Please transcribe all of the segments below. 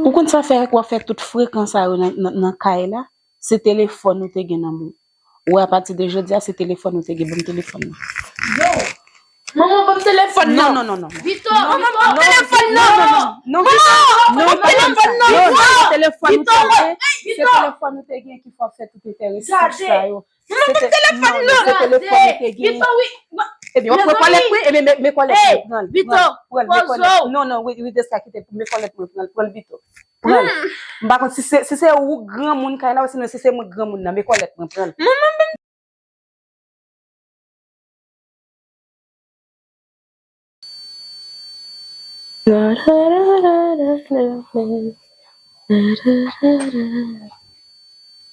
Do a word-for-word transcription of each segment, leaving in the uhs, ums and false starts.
Ou konn sa fè w ap fè tout frekan sa yo nan, nan, nan kay la? Se telefòn ou te gen nan men w. Ou wè, apati de jodi a, se telefòn ou te gen. Ban m telefòn nan. Yo! Manman, ban m telefòn nan! Non, non, non, non. Vito, non, non, non, ban m telefòn nan! Non, non, non, non, non, Vito, non, ban m telefòn nan! Non, non, non, telefòn ou te gen, se telefòn ou te gen ki fè w fè tout enterese sa yo. Manman, ban m telefòn nan! Se telefòn ou te gen. Vito, wi. Ebyen, w ap pran kòlèt mwen, ebyen, men, men kòlèt mwen, pran l, pran l, pran l, men kòlèt. Non, non, wi, wi, de sa kite, men kòlèt mwen, pran l, pran l, Vito. Pran l. M pa konn si se, si se ou granmoun kay la, ou sinon si se mwen granmoun nan, men kòlèt mwen, pran l. Manman, ban m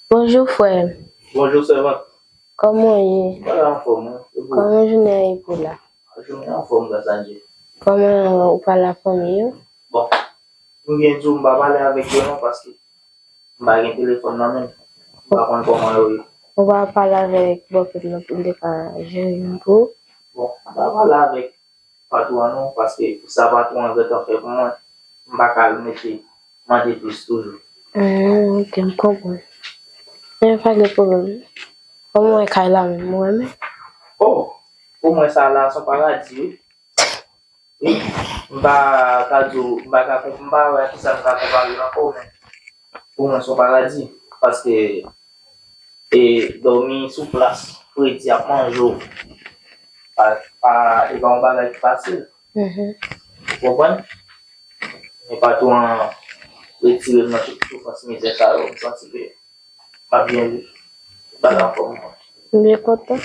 Bonjou, frè m. Bonjou, sèvant. Kòman w ye? Mwen la anfòm, wi. E pou ou? Kòman jounen an ye pou w la? Jounen an anfòm, gras a Dye. Kòman ou pa la fanmi yo? Bon, m byen di w, m pa pale avèk yo non, paske m pa gen telefòn nan men m. M pa konn kòman yo ye. Ou pa pale avèk bòkèt non pou m te ka jere youn pou ou? Bon, m pa pale avèk patwon an non, paske pou sa patwon an gentan fè pou mwen, m pa ka al mete mande plis toujou. Hmm, ok, m konprann. Men pa gen pwoblèm. Kòman w wè kay la menm, ou renmen? Oh, pou mwen sa la se yon paradi, wi. Wi, m pa ka di w, m pa ka konp-, m pa wè a kisa m ka konpare l ankò, men pou mwen se yon paradi. Paske e dòmi sou plas, fredi ap manje w. Pa, pa, e pa yon bagay ki fasil. Mhm. Ou konprann? Men patwon an retire m nan tout soufrans, mizè sa yo, m santi ke m ap byen viv. M pa la ankò, m konn. M byen kontan.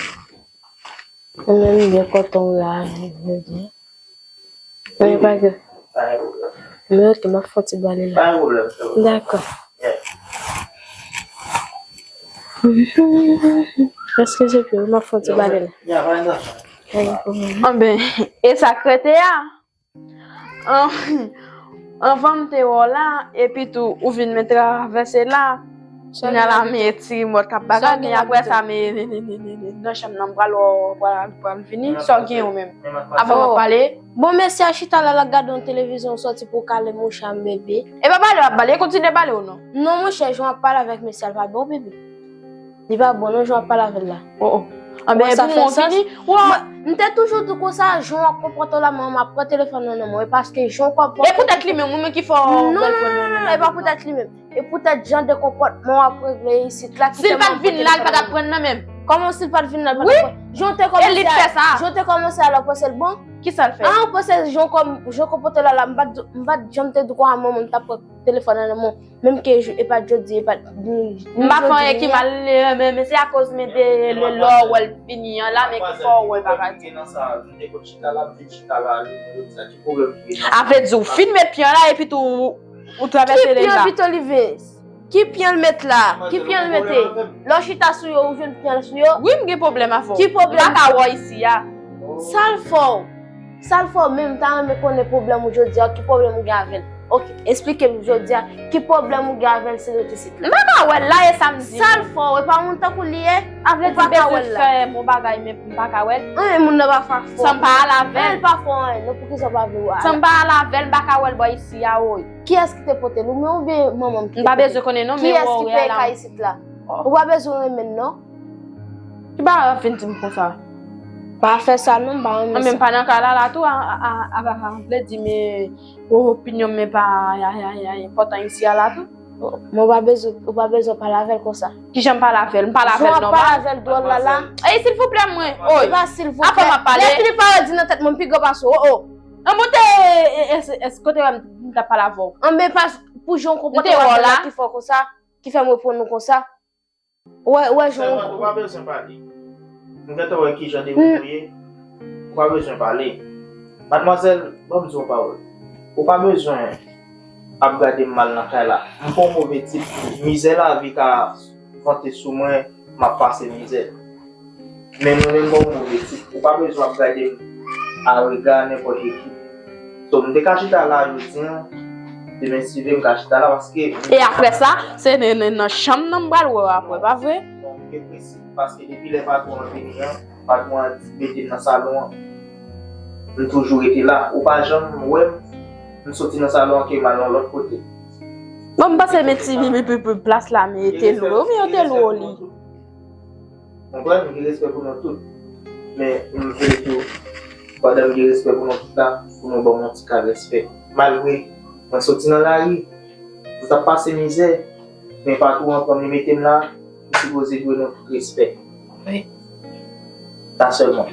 Mwen menm, m byen kontan w la jodi a. Mwen pa gen. Pa gen pwoblèm. Men ok, m ap fè yon ti bale la. Pa gen pwoblèm, frè. Dakò. Yeah. Èske se pye m ap fè yon ti bale la? Yeah, pa gen zafè. Pa gen pwoblèm. Anben, e sa k rete a? An-, anvan m te wè w la, epi tou, ou vin men travèse la. Kounye a la, men ti rimòt k ap bagay, men apre sa, men, men, men, men, men, nan chanm nan, m pral wè w, pral, pral vini. Sa w gen ou menm? Avan m ap pale. Bon, mesye a chita la, l ap gade yon televizyon, ou sòti pou w kale mouche a, m bebe. E pa pale w ap pale, e kontinye pale w non. Non, monchè, jan w ap pale avèk mesye a, l pa bon, bebe. Li pa bon non, jan w ap pale avè l la. Oh, oh. Anben, pou mwen, w vini. Mwen, m te toujou di konsa, jan w ap konpòte w la, mwen, m ap pran telefòn nan nan men w. E paske jan w konpòte w. E poutèt li menm, ou menm ki fè w bèl pran nan men w. Non, non, non, non, e pa poutèt li menm. E poutèt jan de konpòtman w ap regle isit la ki fè m ap pran telefòn nan men w. Si l pa t vin la, l pa t ap pran nan men w. Kòman si l pa t vin la, l pa t ap pran? Jan w te kòmanse a, jan w te kòmanse a la, w panse l bon? Kisa l fè? A, w panse jan w kòm-, jan w konpòte w la la, m pa t, m pa t janm te di konsa, manman, m t ap pran telefòn nan nan men w. Menm ke jou, e pa t jodi, e pa t, m pa fè anyen ki mal, men, men se akoz men de lè w wè l vini an la, men ki fè w wè bagay. A vle di, ou fin met pye an la, epi tou, ou, ou travèse la. Ki pye an Vito Livens? Ki pye l met la? Ki pye l mete? Lè w chita sou yo, ou jwenn pye an sou yo? Wi, m gen pwoblèm avè w. Ki pwoblèm? M pa ka wè w isi a. Sa l fè w? Sa l fè w menm? M ta renmen konnen pwoblèm ou jodi a, ki pwoblèm ou gen avè l? Ok, esplike m jodi a, ki pwoblèm ou gen avè l si l ret isit la? M pa ka wè l la, e sa m di. Sa l fè w? E pa moun tankou li ye? Ou pa ka wè l la? Ou bezwen fè m yon bagay, men m pa ka wè l. An, men moun nan pa fè fò. San m pa al avè l. An, l pa fè w anyen, non, poukisa w pa vle wè l? San m pa al avè l, m pa ka wè l bò isi a, woy. Kiyès ki te pote l, ou menm oubyen manman m ki te pote l? M pa bezwen konnen, non, men woy, woy, a la. Kiyès ki peye kay isit la? Ou pa bezwen renmen l, non. Ki bagay w ap vin di m konsa? Pa fè sa non, m pa renmen sa. Anben, m pa nan kay la la tou, a, a, a, a, a, vle di, men opinyon m, men pa, ya, ya, ya, enpòtan isi a la tou. Men w pa bezwen, ou pa bezwen pale avè l konsa. Kijan m pale avè l? M pale avè l nòmal. Jan w ap pale avè l dwòl la la. Ey, silvouplè, mwen, oy. E pa silvouplè. Avan m ap pale. Lè fini pawòl di nan tèt mwen, m pi gran pase w, o, o. Anben, w te, e, e, e, e, kote w wè m, m t ap pale avè w? Anben, pa, pou jan w konpòte w avè l la ki fè w konsa, ki fè m reponn ou konsa. Ou wè, ou wè jan. Sèlman, ou pa bezwen pale. M gentan wè kijan de moun ou ye. Ou pa bezwen pale. Madmwazèl, ban m di w yon pawòl. Ou pa bezwen ap gade m mal nan kay la. M pa yon move tip. Mizè lavi ka vante sou mwen, m ap pase mizè. Men mwen menm, m pa yon move tip. Ou pa bezwen ap gade m a rega nenpòt ki. So, m te ka chita la jodi a, demen si Dye vle m ka chita la paske. E apre sa, se nan, nan, nan chanm nan m pral wè w apre, pa vre? Bon, m te prese paske depi lè patwon an vini an, patwon an di mete m nan salon an. M toujou rete la. Ou pa janm wè m, m soti nan salon an ke m al yon lòt kote. Bon, m panse men ti bibi pou plas la merite lwe. Oubyen yo te lwe li. Konprann, m gen respè pou nou tout. Men m vle tou, pandan m gen respè pou nou tout la, pou nou ban m yon ti kal respè. Malgre mwen soti nan lari, nou t ap pase mizè, men patwon an pran m, li mete m la, li sipoze dwe nou tout respè. Wi. Sa sèlman.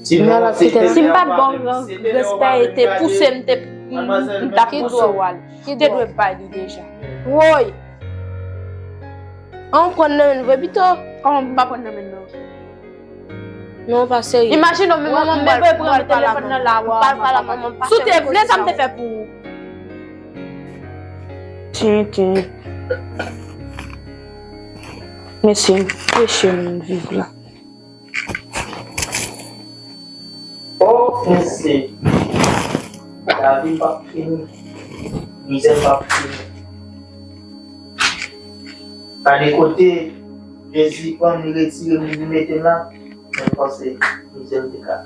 Si m pa t ba w respè, e te pouse m te m t ap pouse w ale. Ou te dwe bay li deja. Woy! An pran nan men l vre pito. Kòman m pa pran nan men l non? Non, pa serye. Imajine w, men manman m bezwen pran telefòn nan la, w al pale a manman m. Si w te vle, sa m te fè pou ou. Tenten. Mesye, mesye, m viv la. O mesye, lavi m p ap fini, mizè m p ap fini. Gade kote Jezi pran m, li retire m, li mete m la, mwen panse mizè m te ka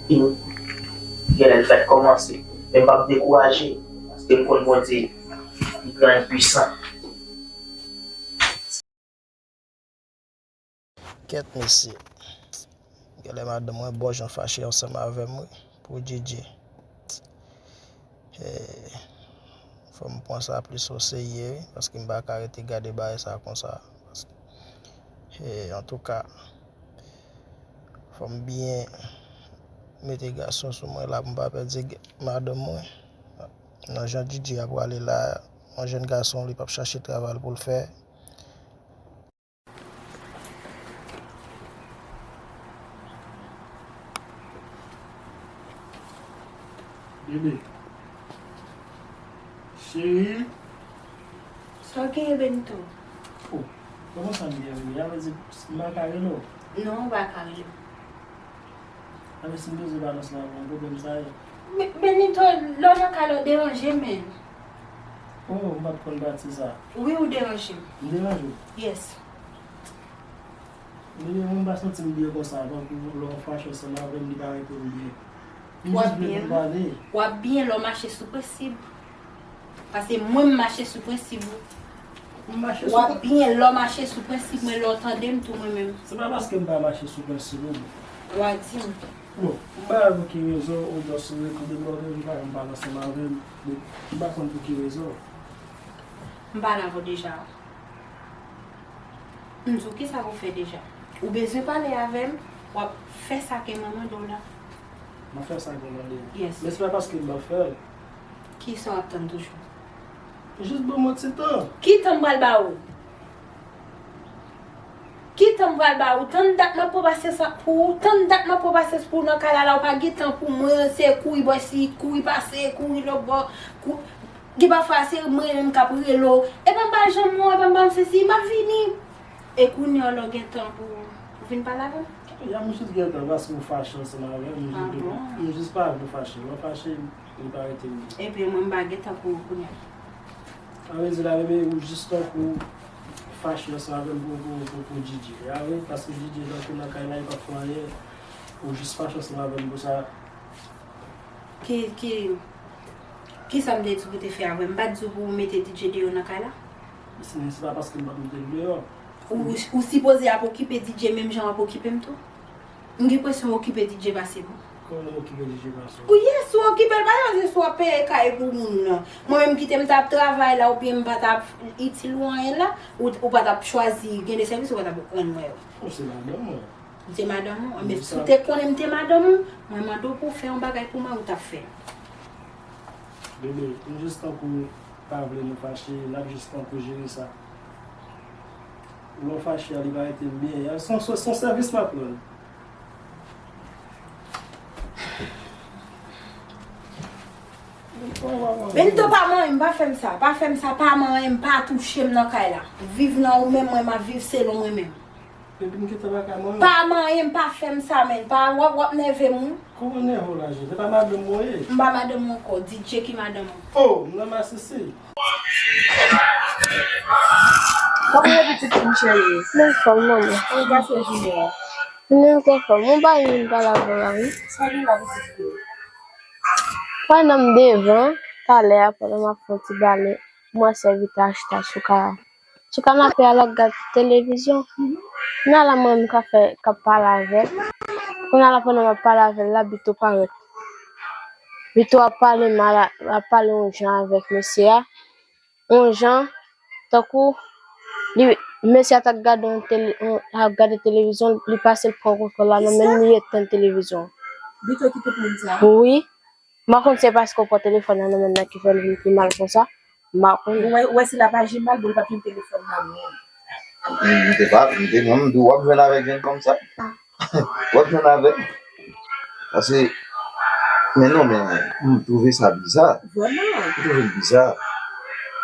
fini. Genlè l fèk kòmanse, men m p ap dekouraje, paske m konn Bondye, li gran, li pwisan. Kèt mesye. Genlè madanm mwen bon jan fache ansanm avè m wi, pou Djidji. E, fò m pran sa plis o serye wi, paske m pa ka rete gade bagay sa konsa. Paske, e, antouka, fò m byen mete gason sou mwen la pou m pa pèdi madanm mwen. Nan jan Djidji ap prale la, yon jèn gason li p ap chache travay pou l fè. Bebe. Cheri. Sa w genyen, Benito? Oh, kòman sa m genyen? Sa vle di m pa ka rele w? Non, ou pa ka rele m. Anben, si m bezwen pale ansanm avè w, pwoblèm sa ye? Be-, Benito, lè w nan kay la, w deranje m, men. Oh, m pa t konn pati sa. Wi, ou deranje m. M deranje w? Yes. Bebe, mwen m pa santi m byen konsa, tankou lè w fache ansanm avè m, li pa rete m byen. M jis vle pou n pale. W ap byen lè w mache sou prensip. Paske mwen, m mache sou prensip ou. M mache sou... W ap byen lè w mache sou prensip mwen, lè w tande m tou mwen menm. Se pa paske m pa mache sou prensip ou. W a di m. Bon, m pa wè pou ki rezon ou just retounen bò m, ou pa janm pale ansanm avè m. Bon, m pa konn pou ki rezon. M pale avè w deja. M di w kisa pou w fè deja. Ou bezwen pale avè m, w ap fè sa ke mwen mande w la. M ap fè sa ke w mande m. Yes. Men se pa paske m p ap fè l. Kisa w ap tann toujou? Jis ban m yon ti tan. Ki tan m pral ba ou? Ki tan m pral ba ou? Tann dat m ap pran pasyans pou ou. Tann dat m ap pran pasyans pou ou nan kay la, la ou pa gen tan pou mwen, se kouri bò isit, kouri pase, kouri lòt bò, kou-, Gen pafwa se mwen menm k ap rele w. Epa m pa janm wè w, epa m pa janm sezi, m ap vini. E kounye a la w gen tan pou, pou vin pale avè m? Ya, m jis gen tan paske w fache ansanm avè m, m jis, m jis pa vle w fache. Lè w fache, m pa rete m. Epi mwen m pa gen tan pou ou kounye a. Sa vle di la, bebe, ou jis tankou fache ansanm avè m pou, pou, pou, pou Djidji. Ya wi, paske Djidji tankou nan kay la, li p ap fè anyen. Ou jis fache ansanm avè m pou sa. Ki, ki, kisa m te di w pou te fè avè m? M pa t di w pou w mete D J deyò nan kay la? Se, se pa paske m p ap mete l deyò. Ou, ou sipoze ap okipe D J menm jan w ap okipe m tou? M gen enpresyon w okipe D J pase m. Kòman w okipe D J pase w? Ou, yes, ou okipe l, pa yon jis w ap peye kay pou moun nan. Mwen menm kite m t ap travay la, oubyen m pa t ap itil ou anyen la, ou, ou pa t ap chwazi, gen de sèvis ou pa t ap rann mwen yo. Ou se madanm mwen. M te madanm ou? Anben, si w te konnen m te madanm ou, mwen mande w pou w fè yon bagay pou mwen, ou t ap fè l. Bebe, m jis tankou pa vle nou fache, n ap jis tankou jere sa. Lè w fache a, li pa rete m byen. Se yon, se yon sèvis m ap rann. Benito, pa manyen m, pa fè m sa, pa fè m sa, pa manyen m, pa touche m nan kay la. Viv nan ou menm, mwen m ap viv selon mwen menm. Epi m gentan pa ka manyen w. Pa manyen m, pa fè m sa, menn. Pa, w ap, w ap nève m, wi. Kòman nève w la, Jezi? Se pa madanm mwen w ye? M pa madanm ou ankò. D J ki madanm ou. Oh, m nan masisi. Kòman ye pitit fi m cheri? M anfòm, manman. Kòman w pase jounen an? Jounen an twò fò. Mwen pa vin pale avè w la, wi. Sa gen la, pitit fi? Pran nan m devan, talè a, pandan m ap fè yon ti bale. Mwen sèvitè a chita sou ka, sou kanape a, l ap gad televizyon. Kounye a la, mwen menm k ap fè, k ap pale avè l. Kounye a la, pandan m ap pale avè l la, Bito parèt. Bito ap pale mal, ap pale yon jan avèk mesye a. Yon jan, tankou li, mesye a t ap gade yon tele, yon, ap gade televizyon, li pase l pran kontwòl la nan men l, li etenn televizyon. Bito ki te pran sa? Wi. M pa konn se paske w pran telefòn nan nan men l ki fè l vin pi mal konsa. M pa konn. Ou wè, ou wè si l ap aji mal, bon, l p ap jwenn telefòn nan menm. M te pa, m te, mwen, m di w ap jwenn avèk jèn fanm sa. W ap jwenn avè l. Paske, men non, men, m twouve sa biza. Vrèman? M twouve l biza.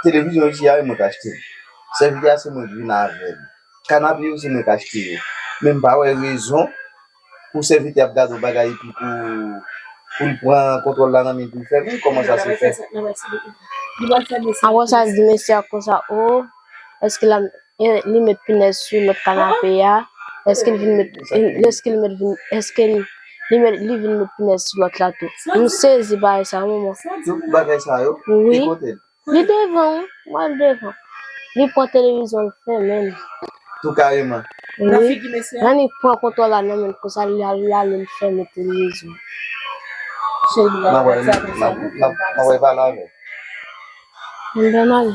Televizyon isi a, e mwen k achte l. Sèvitè a, se mwen k vin avè l. Kanape yo, se mwen k achte yo. Men m pa wè rezon pou sèvitè ap gade yon bagay epi pou, pou l pran kontwòl la nan men l pou l fèmen l. Kòman sa se fè? Apre sa, l di mesye a konsa, o, èske l ap, e, li met pinèz sou lòt kanape a? Èske l vin met, èske l met vin, èske l, li met, li vin met pinèz sou lòt la tou? M sezi bagay sa, manman. Tout bagay sa yo? Wi. Ki kote l? Li devan, wi, mwen devan. Li pran televizyon, l fèmen l. Tou kareman. Wi. Nan figi mesye a? Lè li pran kontwòl la nan men l konsa, li al, li ale, li fèmen televizyon. Cheri, m ap wè, m ap, m ap, m ap wè pale avè l. M fèmen l.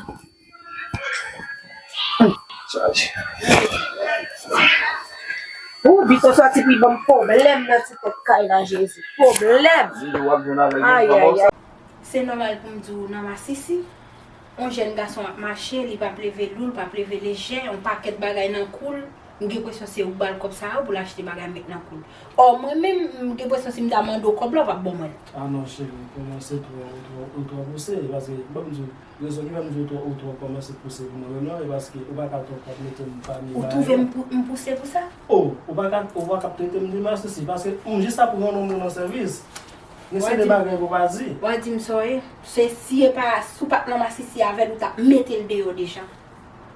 Ou, Bito sòti pou l ban m pwoblèm nan ti tèt kay la, Jezi. Pwoblèm! Ay, ay, ay. Se nòmal pou m di w nan masisi. Yon jèn gason ap mache, li p ap leve lou, li p ap leve lejè, yon pakèt bagay nan kou l. M gen enpresyon se ou k ba l kòb sa yo pou l achte bagay met nan kou l. Ò, mwen menm, m gen enpresyon si m ta mande w kòb la, w p ap ban mwen l. Ah non, cheri, kòmanse twò, ou twò, ou twò pouse, paske, ban m di w, rezon ki fè m di w twò, ou twò kòmanse pouse pou mwen menm nan, e paske ou pa ka twò ap mete m pami bagay yo. Ou twouve m pou, m pouse pou sa? Oh, ou pa ka, ou pa ka trete m de masisi, paske m jis ap rann yon moun yon sèvis. Men se de bagay pou pa di. W a di m sa w ye. Se si e pa, si w pa t nan masisi avè l, ou t ap mete l deyò deja.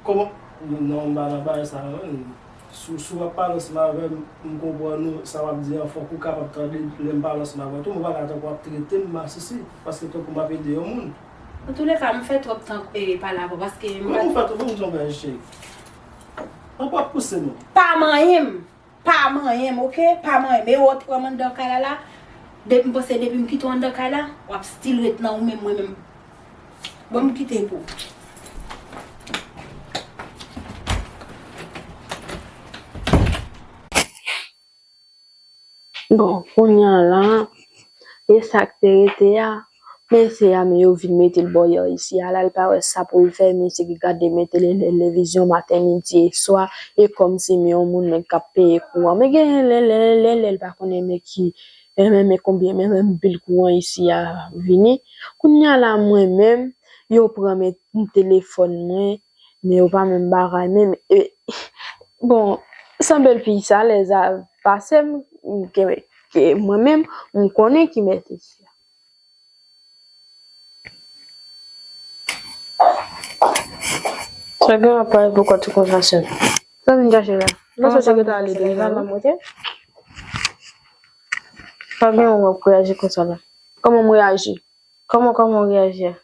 Kòman? Non, m pa nan bagay sa yo, non. Si, si w ap pale ansanm avè m, m konprann ou, sa w ap di an, fòk ou kapab tande lè m pale ansanm avè w tou, men w pa ka tankou w ap trete m masisi, paske tankou m ap ede yon moun. Antouleka, m fè twòp tan, e, pale avè w, paske m pa. Ou fè twòp, ou di yon bagay, cheri. Ann pa pouse non. Pa manyen m. Pa manyen m, oke? Pa manyen m. E w ap pran m anndan kay la la. Depi m panse, depi m kite w anndan kay la, w ap still ret nan ou menm, mwen menm. Ban m kite pou. Bon, kounye a la, e sa k te rete a, mesye a, men yo vin mete l bòyè isi a la, l pa wè sa pou l fè, misye ki gade men tele, televizyon maten, midi e swa, e kòmsi men yon moun nèg k ap peye kouran. Men gen lè, lè, lè, lè, l pa konnen men ki, men, men, men konbyen, men, men bil kouran isi a vini. Kounye a la, mwen menm, yo pran men telefòn mwen, men yo pa menm bagay menm. E, bon, sanble l pi alèz a pase m, ke, ke mwen menm, m konnen ki mèt isi a. Sa gen w ap pale pou kont ou konsa sèl. Sa vin chache la. Mwen soti gentan ale deja la, monte. Pa gen yon w ap reyaji konsa la. Kòman m reyaji? Kòman, kòman w reyaji a?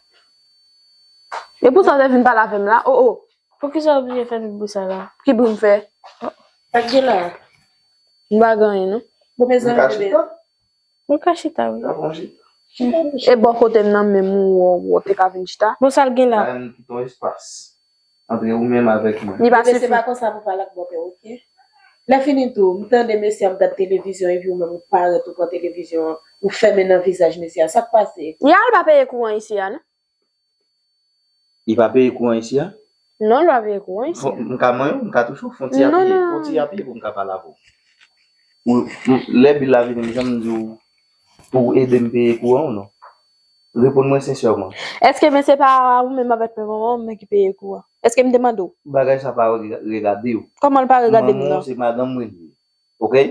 E pou sa w te vin pale avè m la? O, o. Poukisa w oblije fè tout bri sa la? Ki bri m fè? Sa k gen la? M pa gen anyen, non. Bon, mezanmi, bebe. Ou ka chita, wi. E bò kote m nan menm ou, ou, ou te ka vin chita? Bon, sa l gen la? Kite yon espas antre ou menm avèk mwen. Li pa sifi. Bebe, se pa konsa pou pale ak bòpè, oke? Lè fini tou, m tande mesye ap gad televizyon, epi ou menm ou parèt, ou pran televizyon an, ou fèmen nan vizaj mesye a. Sa k pase? Yal pa peye kouran isi a, non? Li pa peye kouran isi a? Non, li pa peye kouran isi a. M ka manyen w, m ka touche w, fon ti apye, fon ti apye pou m ka pale avè w. Ou, m, lè bil la vini, m janm di w pou w ede m peye kouran ou non? Reponn mwen sensèman. Èske men se pa ou menm avèk men manman w men ki peye kouran? Èske m te mande w? Bagay sa pa re-, regade w. Kòman l pa regade m nan? Manman w se madanm mwen li ye. Oke?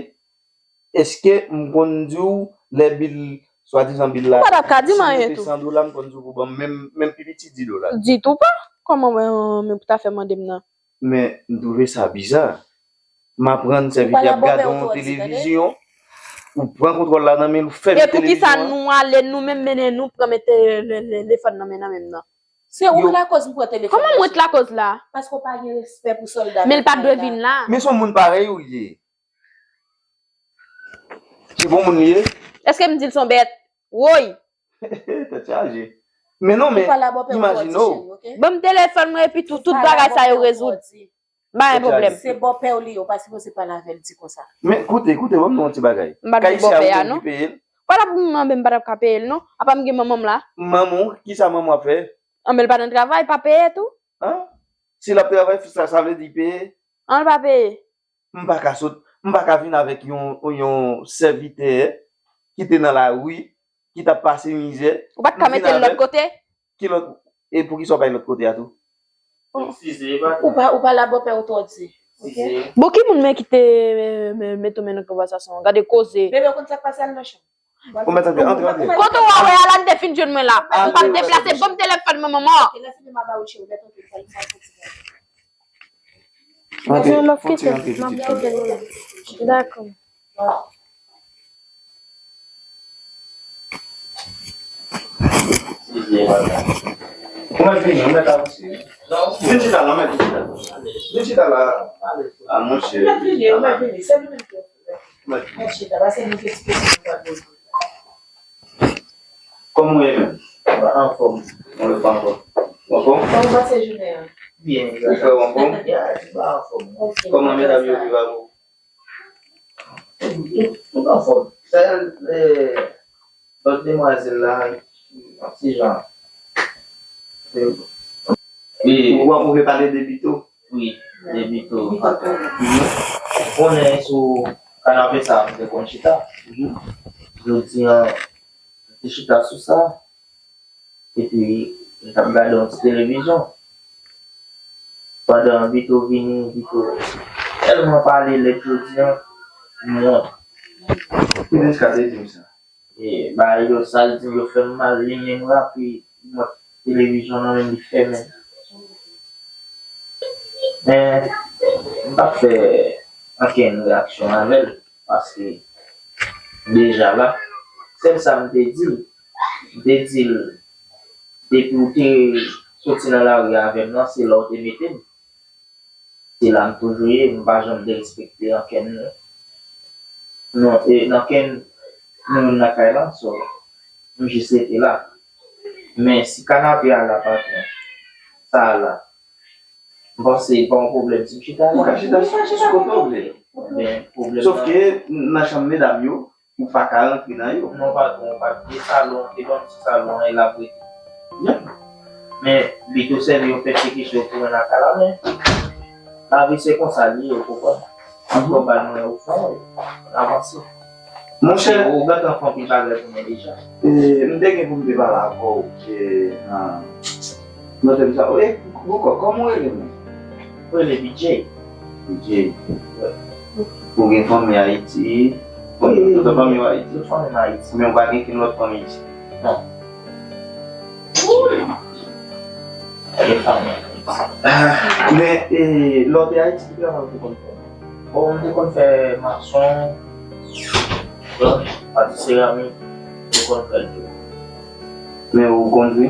Èske m konn di w lè bil, swadizan bil la, si l rete san dola, m konn di w pou ban m menm, menm pi piti dis dola? Ditou pa. Kòman mwen, men pou ta fè mande m nan? Men m twouve sa biza. M aprann sèvitè ap gade yon televizyon, ou pran kontwòl la nan men l, ou fèmen televizyon an. E poukisa nou ale, nou menm mennen nou pran men te-, le-, le-, telefòn nan men nan menm nan? Se ou ki lakoz m pran telefòn. Kòman mwen ki lakoz la? Paske w pa gen respè pou sòlda. Men l pa dwe vin la. Men se yon moun parèy ou li ye. Se bon moun li ye. Èske m di l se yon bèt? Woy! Tèt chaje. Men non, men imajine w. Ban m telefòn mwen epi tout, tout bagay sa yo rezoud. Pa yon pwoblèm. Se bòpè w li ye, ou pa sipoze pale avè l di konsa. Men koute, koute, ban m di w yon ti bagay. M pa t vle bòpè a, non. Ki peye l? Pa t ap, m, m pa t ap ka peye l, non. Apa m gen manman m la. Manman w, kisa manman w ap fè? Anben, l pa nan travay, pa peye tou. An? Si l ap travay, sa, sa vle di peye? An, l pa peye. M pa ka sot, m pa ka vin avèk yon, yon sèvitè ki te nan lari, ki t ap pase mizè. Ou pa t ka mete l lòt kote? Ki lòt, e poukisa w pa l lòt kote a tou? Ou pa, ou pa la bòpè ou twò di. Bon, ki moun men ki te, men, men, mete w men nan konvèsasyon an? Gade koze. Bebe, ou konn sa k pase, al nan chanm. Ou mèt antre, antre, antre. Kote w a wè a la, n te fin jwenn mwen la. M p ap deplase, ban m telefòn manman w. Antre, fon ti antre pitit fi. Dakò. Ou mèt vini, ou mèt avanse. Vin chita la, mèt vin chita la. Vin chita la. A, monchè. Ou mèt vini, ou mèt vini. Se li menm ki Mèt chita, pase nou kesyon nou pral poze. Kòman w ye menm? Mwen anfòm. Mwen pa anfòm. Ou anfòm? Kòman w pase jounen an? Byen. Ou frè w anfòm? Ya, mwen anfòm. Ok. Kòman medam yo viv avè w? Tout, tout anfòm. Sèl, eh, lòt demwazèl la, yon ti jan. E ou ap, ou vle pale de Bito? Wi, de Bito. Ou konnen sou kanapé sa, m te konn chita. Jodi a, m te chita sou sa. Epi, m t ap gade yon ti televizyon. Pandan Bito vini, Bito tèlman pale lèd jodi a, m wont. Ki niska te di m sa? E, bagay yo, sa l di m yo fè m mal, li menm rape, mwen, televizyon nan men m, li fèmen. Men, m pa t fè ankenn reyaksyon avè l, paske deja la, sèl sa m te di l, m te di l, depi w te soti nan lari avè m nan, se la w te mete m. Se la m toujou ye, m pa janm derespekte ankenn moun. Non, e, ankenn moun nan kay la, so, m jis rete la. Men si kanapé a la, patwon, sa a la, m panse pa yon pwoblèm si m chita la. Ou ka chita sou, sou kote w vle. Men pwoblèm nan. Sòf ke nan chanm medam yo, ou pa ka rantre nan yo. Non, patwon, ou pa t gen salon, te ban m ti salon an, e l ap rete. Men, Bito sèvi yon pèsekisyon pou mwen nan kay la, men lavi se konsa li ye, ou konprann? Ann konba nou, ou fè, ann avanse. Monchè. Ou gentan fè anpil bagay pou mwen deja. E, m te gen pou m te pale avè w, e, nan, nan tèm sa. E, Bouko, kòman w rele menm? Mwen rele B J. B J. Wi. Ou gen fanmi Ayiti? Wi, wi, tout fanmi w Ayiti? Tout fanmi m Ayiti. Men ou pa gen kenn lòt fanmi isit? Non. Pa gen fanmi. Ah, men, e, lè w te Ayiti, ki travay ou te konn fè? Bon, m te konn fè mason, pati seramik, m te konn fè l tou. Men ou kondwi?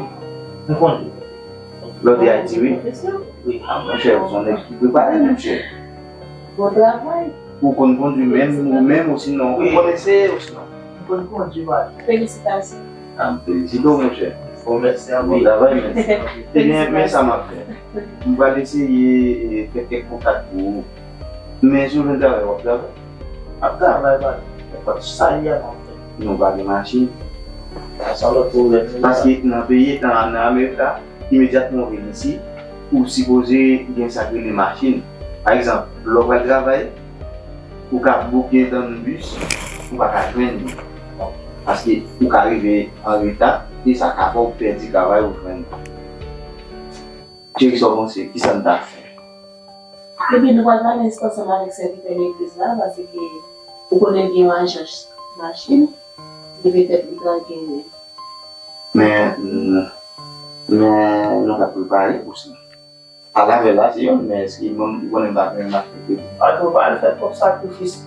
M kondwi. Lè w te Ayiti, wi. Wi. A, monchè, ou se yon nèg ki prepare, monchè. Bon travay. Ou konn kondwi menm, ou menm, osinon, ou konn eseye, osinon? M konn kondwi, wi. Felisitasyon. A, m felisite w, monchè. Bon, mèsi anpil. Bon travay, mèsi. Ebyen, men sa m ap fè. M pral eseye, e, fè kèk kontak pou ou. Men si w jwenn travay, w ap travay? M ap travay, pa nenpòt sa li a, m ap fè. Nou pa gen machin. Sa se yon lòt pwoblèm. Paske nan peyi, nan, nan Amerik la, imedyatman w vin isit, ou sipoze gen sa k rele machin. Pa egzanp, lè w pral travay, ou ka bouke nan bis, ou pa ka jwenn li. Paske ou ka rive an reta, e sa ka fè w pèdi travay ou jwenn. Cheri, sa w panse? Kisa n ta fè? Ebyen, nou pral pale ansanm avèk sèvitè legliz la, paske ou konnen gen yon ajans machin, li petèt li ka gen. Men, men, nou ka prepare pou sa. Pale avè l la, se youn, men èske ou konnen m pa gen machin kredi? Patwon, pa al fè twòp sakrifis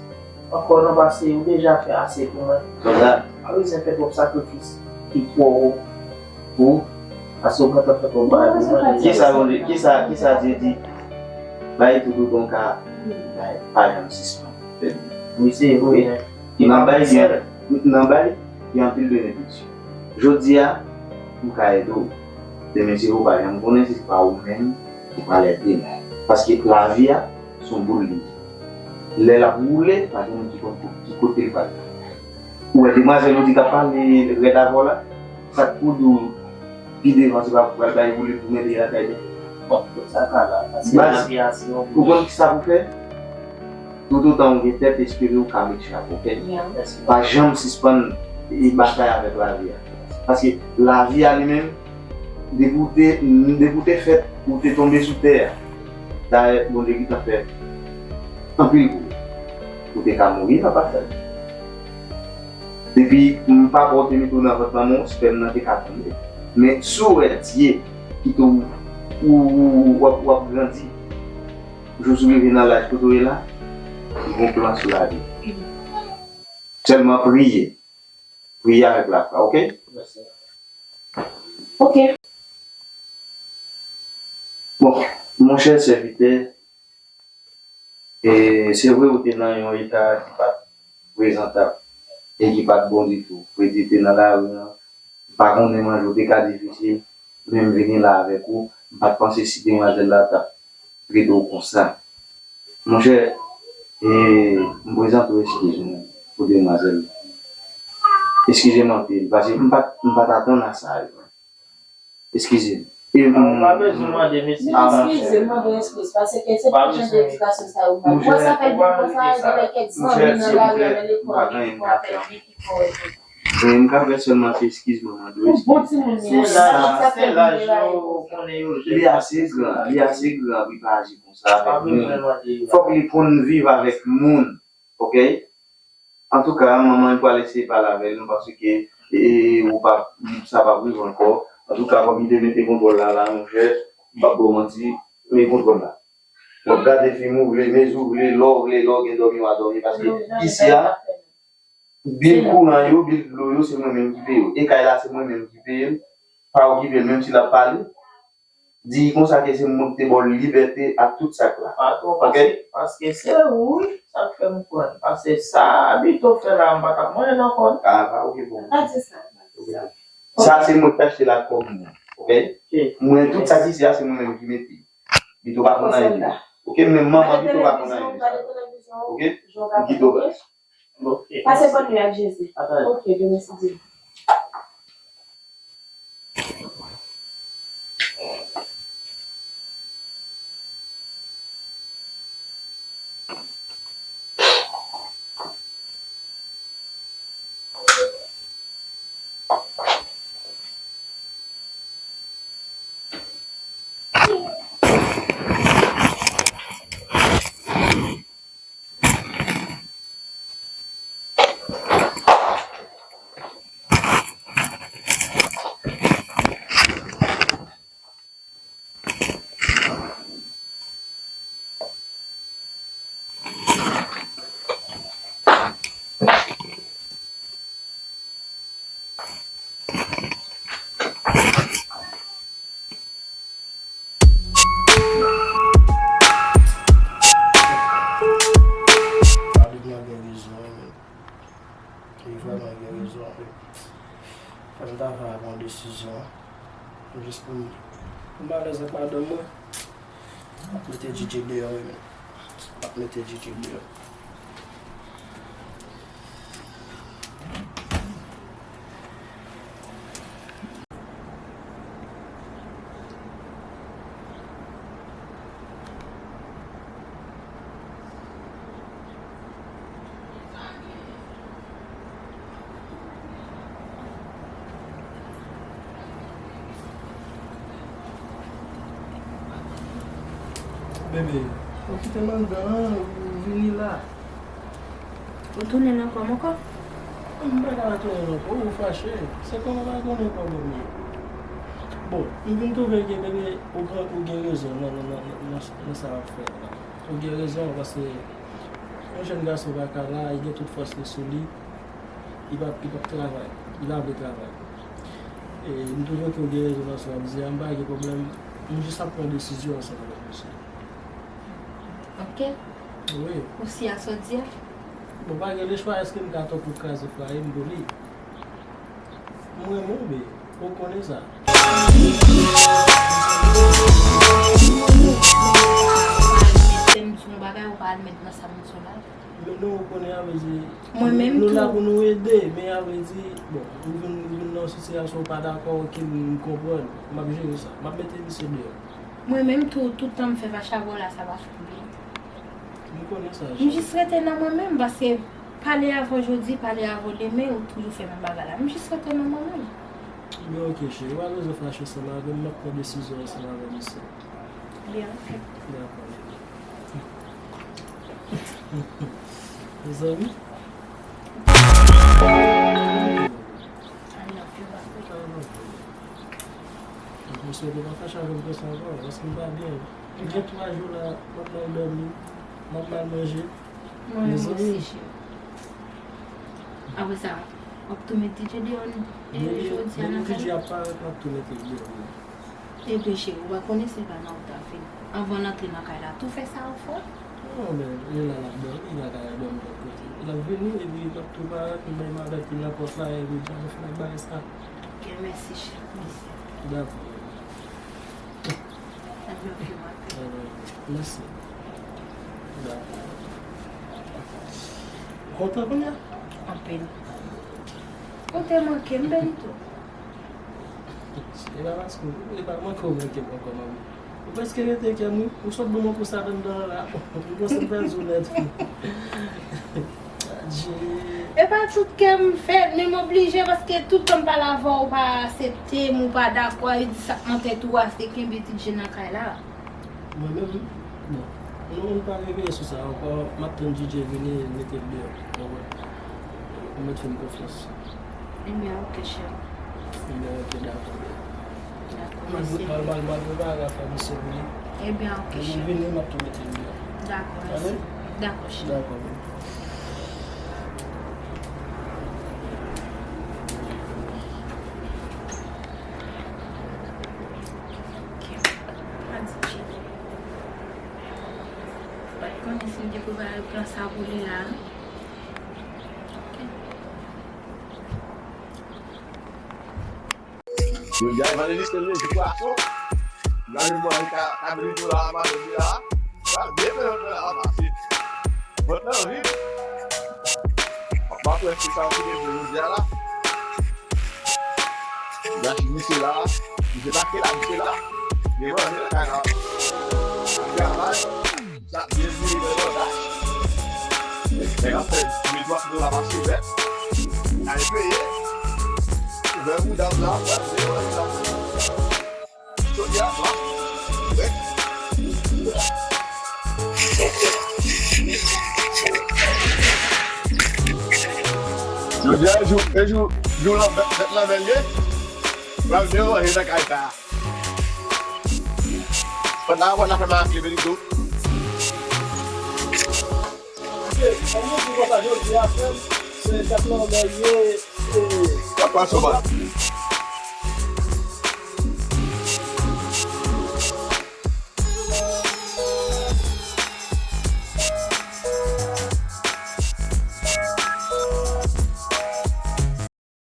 ankò non, paske ou deja fè ase pou mwen. Konsa? Pa bezwen fè twòp sakrifis ki twò wo pou Paske w pa t ap fè kòb bagay pou mwen. Kisa Bondye, kisa, kisa Dye di? Bay toutotan w ka bay, pa janm sispann fè byen. Wi, se vre. Nan bay gen, nan bay, gen anpil benediksyon. Jodi a, m ka ede w. Demen, si w pa janm konnen, si se pa ou menm, ou pral ede m. Paske lavi a, se yon boul li ye. Lè l ap woule, pa gen moun ki konn ki kote l pral. Ou wè demwazèl ou di k ap pale rèd avè w la? Sa k pou di w pi devan se pa pou pral bay woule pou mete lakay li? Bon, tout sa ka la. Paske lavi a se yon... Ou konn ki sa pou fè? Toutotan ou gen tèt, espere ou ka met chak, oke? Pa janm sispann batay avèk lavi a. Paske lavi a li menm, depi ou te, depi ou te fèt, ou te tonbe sou tè a. Dayè, Bondye gentan fè anpil pou ou. Ou te ka mouri nan pasaj. Depi m papa w te mete w nan vant manman w, spèm nan te ka tonbe. Men si w wè Dye kite w, w ap, w ap grandi, jou w rive nan laj kote w ye la, li gen yon plan sou lavi w. Sèlman priye. Priye avèk lafwa, oke? Mèsi. Oke. Bon, monchè sèvitè, e se vre ou te nan yon eta ki pa t prezantab e ki pa t bon ditou. Fredi te nan lari an, m pa konnen manje w te ka difisil, men m vini la avèk ou, m pa t panse si demwazèl la t ap trete w konsa. Monchè, e, m prezante w eskiz mwen pou demwazèl. Eskize m anpil, paske m pa t, m pa t atann a sa yo. Eskize m. E, m pa bezwen mande m eskiz. Eskize m, mande w eskiz, paske se pa jan de edikasyon sa yo m bay. Ou wè sa fè l vin konsa, genlè kèk zanmi nan lari a, nan lekòl, li pou apèl li ki fò. Men m ka fè sèlman se eskiz mwen mande w eskiz. Pou bon timoun li ye. Se laj, se laj yo konnen yo jèn. Li ase gran, li ase gran pou li pa aji konsa avèk moun. Fòk li konn viv avèk moun, oke? Antouka, manman li pral eseye pale avè l, paske, e, ou pa, sa p ap rive ankò. Antouka, kòm li te mete kontwòl la, la, monchè, m p ap ba w manti, men kontwòl la. W ap gade fim ou vle, mezi w vle, lè w vle, lè w gen dòmi, w a dòmi, paske isi a, bil kouran yo, bil dlo yo, se mwen menm ki peye yo. E kay la, se mwen menm ki peye l. Pa okipe l, menm si l ap pale. Di konsa ke se mwen ki te ba w libète ak tout sa k la. Patwon, paske, paske se ou, wi, sa k fè m pran. Paske sa Bito fè la, m pa t ap manje nan kò l. A, pa okipe w. Pa di sa, pa di sa. Sa se mwen ki achte l ak kòb mwen, oke? Mwen, tout sa ki isi a, se mwen menm ki mete. Bito pa konn anyen de li. Oke, menm manman Bito pa konn anyen de sa. Oke? Bito pa. Pase bòn nwi ak Jezi. Oke, demen si Dye. Mwen gen rezon, wi, men. Li vrèman gen rezon, wi. Fò m ta va pran desizyon. Jis pou m, pou m alèz ak madanm mwen. M ap mete Djidji deyò, wi, men. M ap mete Djidji deyò. Bebe, ou kite m anndan an, ou vini la. Ou tounen nan kò m ankò? M pa ka tounen nan kò w, ou fache. Se kòman pa konnen kòman m ye. Bon, m vin twouve ke, bebe, ou gen, ou gen rezon nan, nan, nan, nan, nan sa w ap fè la. Ou gen rezon, paske yon jèn gason pa ka la, li gen tout fòs li sou li, li p ap, li p ap travay, li pa vle travay. E, m twouve ke w gen rezon nan sa w ap di a, m pa gen pwoblèm. M jis ap pran desizyon ansanm avèk misye. Ok. Wi. Ou si a sa w di a? Bon, pa gen lechwa, èske m ka tankou kraze fwaye m pou li? M renmen w, men ou konnen sa. Lè m di yon bagay, ou pa admèt nan sa m di w la. Men nou, ou konnen, a vle di, mwen menm nou la tou pou nou ede, men a vle di, bon, ou vin, ou vin nan yon sitiyasyon ou pa dakò, ok, m konprann. M ap jere sa. M ap mete misye deyò. Mwen menm tou, tout tan m fè vachavo la, sa pa fè m byen. M konnen sa, m cheri. Jis rete nan mwen menm, paske pale avè w jodi, pale avè w demen, ou toujou fè menm bagay la. M jis rete nan mwen menm. Ebyen, ok, cheri. Ou pa bezwen fache ansanm avè m, m ap pran desizyon ansanm avè misye. Ebyen, ok. Dakò. Mezanmi. I love you, baby. I love you. M swete pa fache avè m konsa ankò, paske m pa byen. M gen twa jou la, m ap mal dòmi, m ap mal manje. Mwen, mezanmi. Mèsi, cheri. Apre sa, w ap tou met D J deyò, e, jodi a nan kay la? D J ap parèt, m ap tou mete l deyò. Ebyen, cheri, ou pa konnen se pa nan ou ta vin. Anvan n antre nan kay la, tou fè sa ou fè. Non, men, li la, l ap dòmi, li pa ka al dòmi lòt kote. L ap vini, epi l ap tou parèt, m bay m avèk li nan pòt la, epi jan nou fin ap bagay sa. Ok, mèsi, cheri, mèsi. Dakò. Mèsi. Dakò. Kontan kounye a? Anpil. Ou te manke m, Benito. E pa paske w, e pa manke w manke m ankò, manmi. Ou prèske rete kè m, wi. Ou sot ban m yon pous anndan an la. M panse m pèdi w nèt, wi. Adje. E pa tout kè m fè, men m oblije paske tout tan m pale avè w, ou pa aksepte m, ou pa dakò, e di sa k nan tèt ou a, se kenbe D J nan kay la. Mwen menm, bon, nou, nou pa reveye sou sa ankò, m ap tann D J vini mete l deyò, ou konprann? Ou mèt fè m konfyans. Ebyen, ok, cheri. Ebyen, ok, dakò. Dakò, mèsi. Mal, mal, mal prepare afè misye pou li. Ebyen, ok, cheri. Lè m vini, m ap tou mete l deyò. Dakò, mèsi. Dakò, cheri. Dakò, baby. Ok. Pa di cheri. Pa t konnen si m te prepare plan sa pou li la. Jodi a, vandredi, se lè jou pwason. Gade mwen ka, ka bri dola a maten la. Sa byen fè yon fè la pase. Vant lan vid. M ap wè si sa ou kite jodi a la. Gachi misye la. Misye pa ke la, misye la. Li manje nan kay la. Travay. Sa byen vire nan bòda. Nèg ap fè de twa dola pa semèn. Al peye. Ouvè boudam la, pral peye w la. Jodi a swa. Wè. Jodi a e jou, e jou, jou lanmè, fèt lanmè l ye. Pral byen manje nan kay sa a. Pandan apre n ap fè mache Benito. Ok, kòm nou di konsa jodi a, frè m, se fèt lanmè l ye, e, Papa Soma.